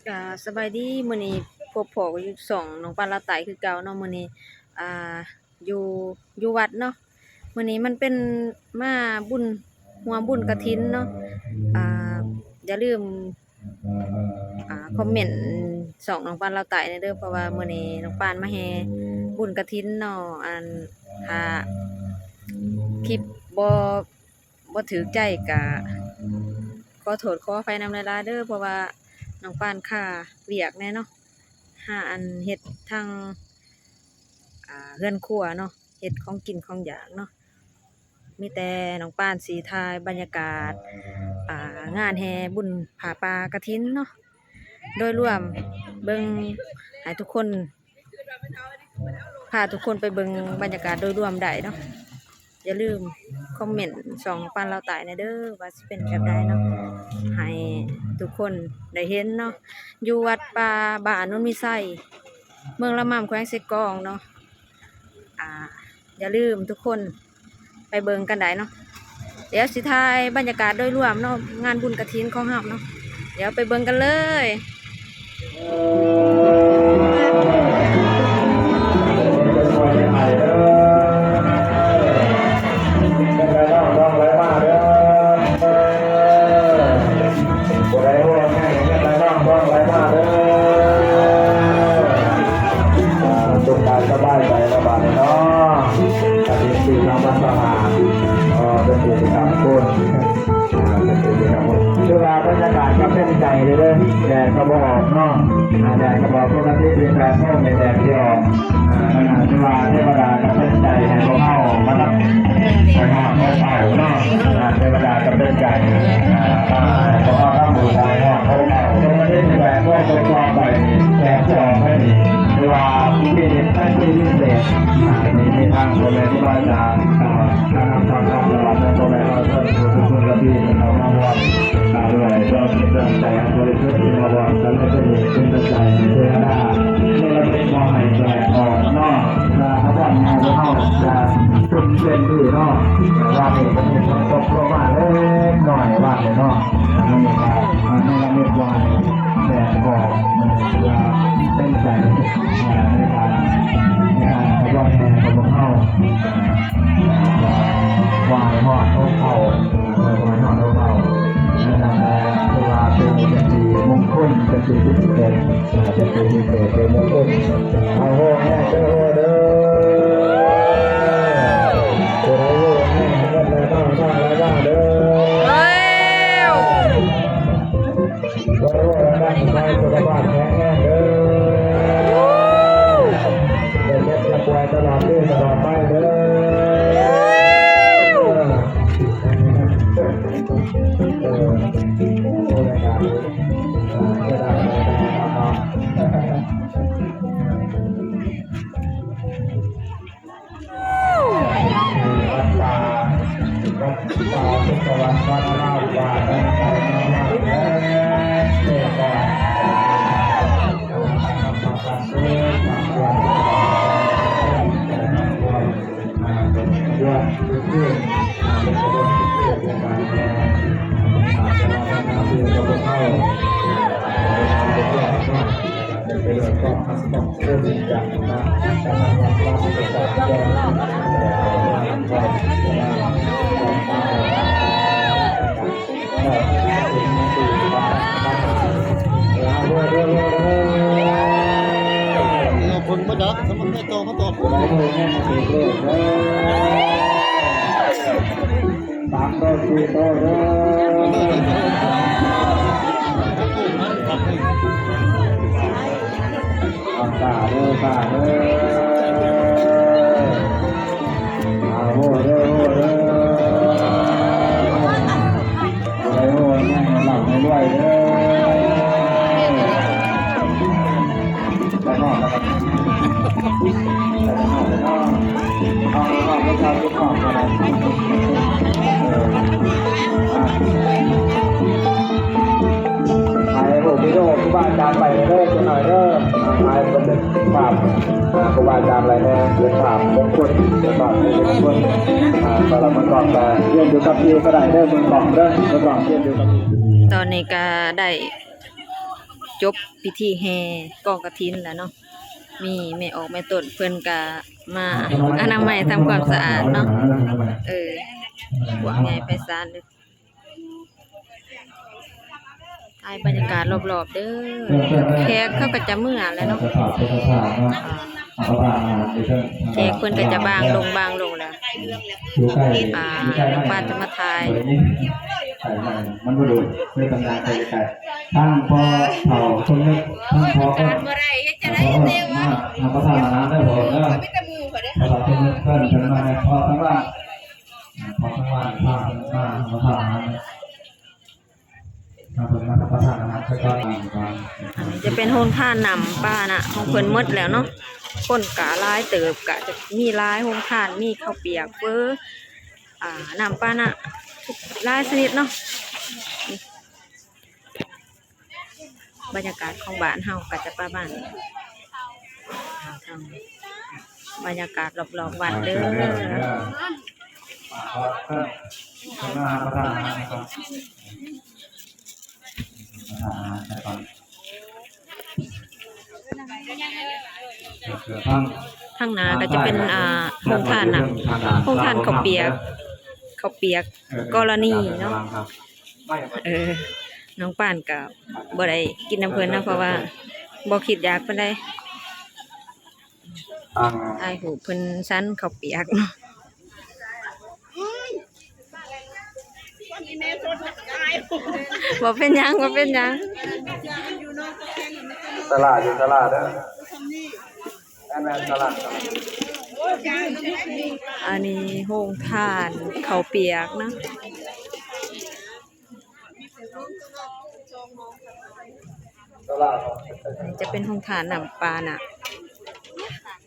ກະສະບາຍດີ ມື້ນີ້ພົບພໍ້ຢູ່ຊ່ອງນ້ອງປານລາວໃຕ້ຄືເກົ່າເນາະ. ມື້ນີ້ ອ່າ ຢູ່ ຢູ່ວັດເນາະ. ມື້ນີ້ມັນເປັນມາບຸນ ຮ່ວມບຸນກະຖິນເນາະ. ອ່າ ຢ່າລືມ ອ່າ ຄອມເມັນຊ່ອງນ້ອງປານລາວໃຕ້ແດ່ເດີ ເພາະວ່າມື້ນີ້ນ້ອງປານມາແຫ່ບຸນກະຖິນເນາະ. ອັນ ຖ້າຄລິບບໍ່ ບໍ່ຖືກໃຈກະຂໍໂທດຂໍອະໄພນຳຫຼາຍໆເດີ ເພາະວ່ານ້ອງປານຄາວຽກແດ່ເນາະ ຫາອັນເຮັດທາງ ອ່າ ເຮືອນຄົວເນາະ ເຮັດຂອງກິນຂອງຢາກເນາະ. ມີແຕ່ນ້ອງປານຊິຖ່າຍບັນຍາກາດ ອ່າ ງານແຫ່ບຸນຜ້າປ່າກະຖິນເນາະ ໂດຍລວມເບິ່ງໃຫ້ທຸກຄົນ ພາທຸກຄົນໄປເບິ່ງບັນຍາກາດໂດຍລວມໄດ້ເນາະ. ຢ່າລືມຄອມເມັນຊ່ອງປານລາວໃຕ້ແດ່ເດີ ວ່າຊິເປັນແບບໃດເນາະ ໃຫ້ທຸກຄົນໄດ້ເຫັນເນາະ. ຢູ່ວັດປ່າບ້ານໂນນມີໄຊ ເມືອງລະມຳ ແຂວງເຊກອງເນາະ. ອ່າ ຢ່າລືມທຸກຄົນໄປເບິ່ງກັນໄດ້ເນາະ. ດຽວຊິຖ່າຍບັນຍາກາດໂດຍລວມເນາະ ງານບຸນກະຖິນຂອງເຮົາເນາະ. ດຽວໄປເບິ່ງກັນເລີຍ. ຜູ້ໃດຮູ້ແຈ້ງເງິນໄຫຼນອງບໍ່ໄຫຼມາເດີ ອ່າ ສຸກກາຍສະບາຍໃຈລະບາດນີ້ເນາະ. ກະຖິນປີສອງພັນຊາວຫ້າ ເອີ ເປັນປີທີ່ຂອບຄຸນ ອ່າ ເປັນປີທີ່ຂອບຄຸນ. ຄືວ່າບັນຍາກາດກະເປັນໃຈເດີ ແດດກະບໍ່ອອກເນາະ ອ່າ ແດດກະບໍ່ ປົກກະຕິເປັນແປດໂມງແດດຊິອອກ. ອ່າ ຄືວ່າເທວະດາກະເປັນໃຈໃຫ້ພວກເຮົາມານຳ ໃຫ້ຮອດຫົວເກົ້າເນາະ. ອ່າ ເທວະດາກະເປັນໃຈ ອ່າ ພາໃຫ້ພວກເຮົາທຳບຸນໃຫ້ຮອດຫົວເກົ້າ ເປັນວັນທີສິບແປດໂມງຕໍ່ໄປນີ້ ແດດຊິອອກໄປນີ້ ຄືວ່າປີນີ້ເປັນປີພິເສດ. ອ່າ ມີ ມີທາງພໍ່ແມ່ຄູບາອາຈານ ອ່າ ທາງນຳທາງທຳ ຕະຫຼອດທັງພໍ່ແມ່ເຮົາທຸກຄົນລະທີ່ເຂົ້າມາຮ່ວມ ອ່າ ດ້ວຍຄວາມຈິດໃຈອັນບໍລິສຸດທີ່ມາຮ່ວມກັນໃນມື້ນີ້ ເປັນກຳລັງໃຈໃຫ້ເທວະດາ ເນລະມິດບໍ່ໃຫ້ແດດອອກເນາະ. ລະພະພອນໃຫ້ພວກເຮົາຈະເປັນເຊັ່ນນີ້ເນາະ ແຕ່ວ່ານີ້ກະມີຝົນຕົກລົງມາເລັກນ້ອຍວ່ານີ້ເນາະ. ອັນນີ້ກະ ອ່າ ເນລະມິດວ່າແດດອອກ ເພື່ອເປັນໃຈ ອ່າ ໃນການ ໃນການຂະບວນແຫ່ຂອງພວກເຮົາ ອ່າ ວ່າໃຫ້ຮອດຫົວເກົ້າ ອ່າ ວ່າໃຫ້ຮອດຫົວເກົ້າ ນັ້ນແຫຼະ ຖືວ່າເປັນປີມົງຄົນ ເປັນປີທີ່ເກີດ ເປັນປີທີ່ເກີດເປັນມົງຄົນ. ເອົາ ໂຮແຮງເດີ ໂຮເດີ ຜູ້ໃດໂຮແຮງເງິນໄຫຼນອງ ທອງໄຫຼມາເດີ. ໂອ້ ໂຮແຮງ ໃຫ້ສຸຂະພາບແຂງແຮງເດີ ໄດ້ເຈັບຈະປ່ວຍຕະຫຼອດປີຕະຫຼອດໄປເດີ. ເພິ່ນບໍ່ຈັກ ສະມັນໄດ້ຕໍ່ມາຕໍ່. ສາມໂຕ ສີ່ໂຕເດີ ເອົາ ສາທຸ ສາທຸ. ເອົາ ໂຫເດີ ໂຫເດີ ໂຫເດີ ໃຫ້ຮ່ຳໃຫ້ລວຍເດີ. ໄປນອນແລ້ວກໍ ໄປນອນ ໄປນອນ ເອົາ ເອົາ ເອົາ ເອົາ ເອົາ ເອົາ ເອົາ ເອົາ ເອົາ ເອົາ ເອົາ ເອົາ ເອົາ ເອົາ ເອົາ ເອົາ ຖ່າຍຮູບວິດີໂອຄູບາອາຈານໄປເດີ ຈັກໜ້ອຍເດີ ຖ່າຍເປັນພາບ ອ່າ ຄູບາອາຈານໄປແດ່ ເປັນພາບມົງຄຸນ ເປັນພາບມົງຄຸນ ອ່າ ສຳລັບເມືອງກອງ ກໍຢືນຢູ່ກັບທີ່ກໍໄດ້ເດີ ເມືອງກອງເດີ ເມືອງກອງ ຢືນຢູ່ກັບທີ່. ຕອນນີ້ກໍໄດ້ ຈົບພິທີແຫ່ກອງກະຖິນແລ້ວເນາະ. ມີແມ່ອອກແມ່ຕົນເພິ່ນກະມາອະນາໄມທຳຄວາມສະອາດເນາະ. ເອີ ພວກໃຫຍ່ໄພສານເດີ້. ຖ່າຍບັນຍາກາດລອບໆເດີ້. ແຂກເຂົາກໍຈະເມືອແລ້ວເນາະ. ແຂກເພິ່ນກໍຈະບາງລົງ ບາງລົງແລ້ວ. ອ່າ ນ້ອງປານຈະມາຖ່າຍ. ມັນບໍ່ໂດນ ເປັນຕຳນານໄປໄກ. ທາງພໍ່ເຖົ້າຄົນໜຶ່ງ ທາງພໍ່ເອີ້ນ ມາຮັບປະທານອາຫານເດີ້ພໍ່ເດີ້. ພໍ່ເຖົ້າຄົນໜຶ່ງເອີ້ນເພິ່ນມາແດ່ ພໍ່ທາງບ້ານ ພໍ່ທາງບ້ານ ພາເພິ່ນມາຮັບປະທານອາຫານ. ອັນນີ້ຈະເປັນໂຮງທານນ້ຳປານະຂອງເພິ່ນໝົດແລ້ວເນາະ. ຄົນກະຫຼາຍເຕີບ ກະຈະມີຫຼາຍໂຮງທານ ມີເຂົ້າປຽກ ເຝີ ອ່າ ນ້ຳປານະ ຫຼາຍຊະນິດເນາະ. ບັນຍາກາດຂອງບ້ານເຮົາກໍຈະປະມານນີ້. ບັນຍາກາດລອບໆວັດເດີ້. ທາງໜ້າກໍຈະເປັນ ອ່າ ໂຮງທານນະ ໂຮງທານເຂົ້າປຽກ ເຂົ້າປຽກກໍລະນີເນາະ. ເອີ ນ້ອງປານກໍບໍ່ໄດ້ກິນນຳເພິ່ນເນາະ ເພາະວ່າບໍ່ຄິດຢາກປານໃດ. ອ່າ ຖ່າຍຮູບເພິ່ນສັນເຂົ້າປຽກເນາະ. ບໍ່ເປັນຫຍັງ ບໍ່ເປັນຫຍັງ. ສາລາຢູ່ສາລາເດີ້. ແມ່ນໆ ສາລາ ສາລາ. ອັນນີ້ໂຮງທານເຂົ້າປຽກເນາະ. ຈະເປັນໂຮງທານນ້ຳປານະ.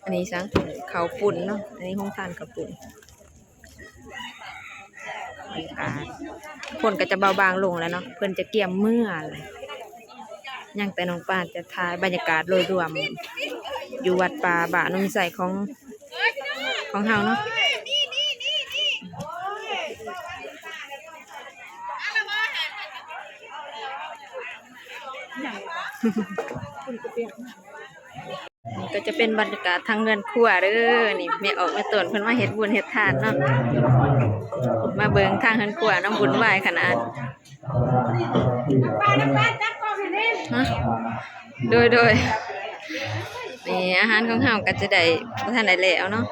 ອັນນີ້ສັງ ເຂົ້າປຸ້ນເນາະ. ອັນນີ້ໂຮງທານເຂົ້າປຸ້ນ. ຄົນກໍຈະເບົາບາງລົງແລ້ວເນາະ ເພິ່ນຈະກຽມເມືອແລ້ວ. ຍັງແຕ່ນ້ອງປານຈະຖ່າຍບັນຍາກາດໂດຍລວມຢູ່ວັດປ່າບ້ານໂນນມີໄຊຂອງ ຂອງເຮົາເນາະ. ນີ້ກໍຈະເປັນບັນຍາກາດທາງເຮືອນຄົວເດີ້. ນີ້ແມ່ອອກແມ່ຕົນເພິ່ນມາເຮັດບຸນເຮັດທານເນາະ. ມາເບິ່ງທາງເຮືອນຄົວເນາະ ວຸ້ນວາຍຂະໜາດ. ຮະ? ໂດຍ ໂດຍ. ນີ້ອາຫານຂອງເຮົາກໍຈະໄດ້ ບໍ່ທັນໄດ້ແລ້ວເນາະ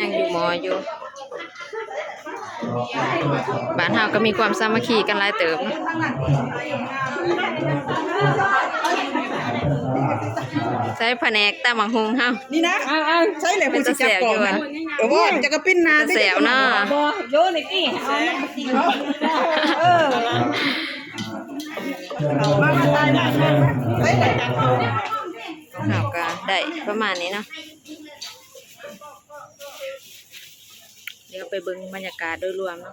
ຍັງຢູ່ໝໍ້ຢູ່. ບ້ານເຮົາກໍມີຄວາມສາມັກຄີກັນຫຼາຍເຕີບ. ໃສ່ພະແນກຕຳບັກຫຸ່ງເຮົາ ນີ້ນະ. ເອົາໆ ໃສ່ແຫຼະ ຜູ້ຊິຈັບກ້ອງຫັ້ນ. ເອີ ບໍ່ຈັກກະປິ່ນໜ້າຕິ ແຊບເນາະ. ບໍ່ ໂຍໃນຕິ ເອົາ ເອີ ເຮົາກໍໄດ້ປະມານນີ້ເນາະ. ດຽວໄປເບິ່ງບັນຍາກາດໂດຍລວມເນາ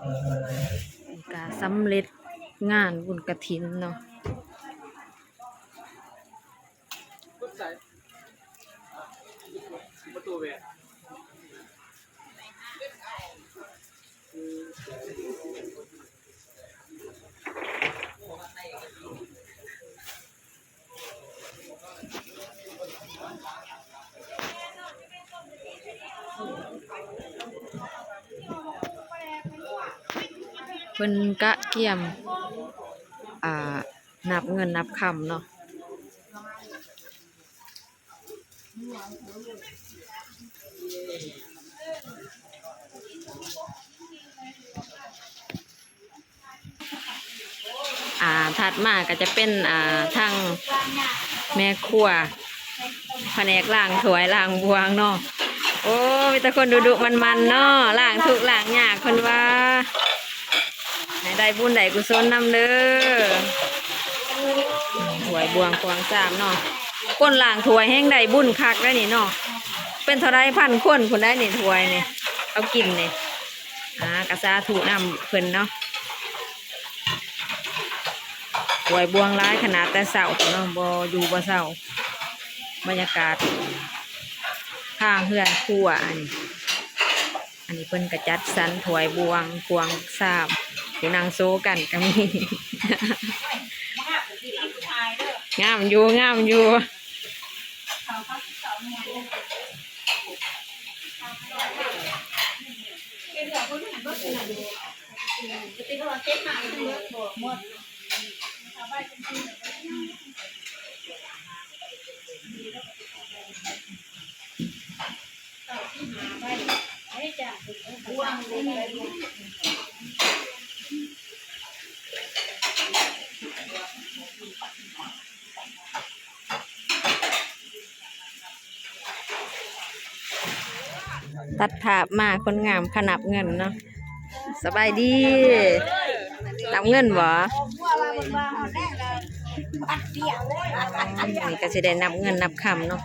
ະ. ກະສຳເລັດງານບຸນກະຖິນເນາະ. ເພິ່ນກະກຽມ ອ່າ ນັບເງິນນັບຄຳເນາະ. ອ່າ ຖັດມາກໍຈະເປັນ ອ່າ ທາງແມ່ຄົວ ພະແນກລ້າງຖ້ວຍລ້າງບ່ວງເນາະ. ໂອ້ ມີແຕ່ຄົນດຸໆມັນໆເນາະ ລ້າງທຸກລ້າງຍາກເພິ່ນວ່າ. ໃຫ້ໄດ້ບຸນໄດ້ກຸສົນນຳເດີ້. ຖ້ວຍບ່ວງພວງຊາມເນາະ ຄົນລ້າງຖ້ວຍແຮ່ງໄດ້ບຸນຄັກໄດ໋ນີ້ເນາະ. ເປັນເທົ່າໃດພັນຄົນພຸ້ນໄດ໋ນີ້ ຖ້ວຍນີ້ ເຂົາກິນນີ້. ອ່າ ກະສາທຸນຳເພິ່ນເນາະ. ຖ້ວຍບ່ວງຫຼາຍຂະໜາດແຕ່ເຊົ້າເນາະ ບໍ່ຢູ່ບໍ່ເຊົາ. ບັນຍາກາດທາງເຮືອນຄົວ ອັນນີ້ ອັນນີ້ເພິ່ນກະຈັດສັນຖ້ວຍບ່ວງພວງຊາມ ຜູ້ນັ່ງໂຊກັນກະມີ. ງາມຢູ່ ງາມຢູ່. ຕັດພາບມາ ຄົນງາມຂະນັບເງິນເນາະ. ສະບາຍດີ ນັບເງິນບໍ່? ນີ້ກໍຊິໄດ້ນັບເງິນນັບຄຳເນາະ.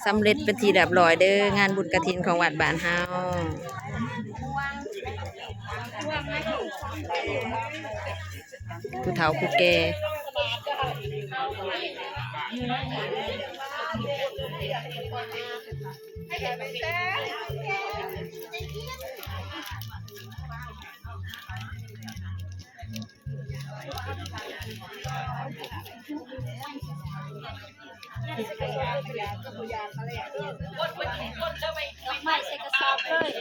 ສຳເລັດເປັນທີ່ຮຽບຮ້ອຍເດີ ງານບຸນກະຖິນຂອງວັດບ້ານເຮົາ. ຜູ້ເຖົ້າຜູ້ແກ່. ດອກໄມ້ໃສ່ກະສອບເລີຍ.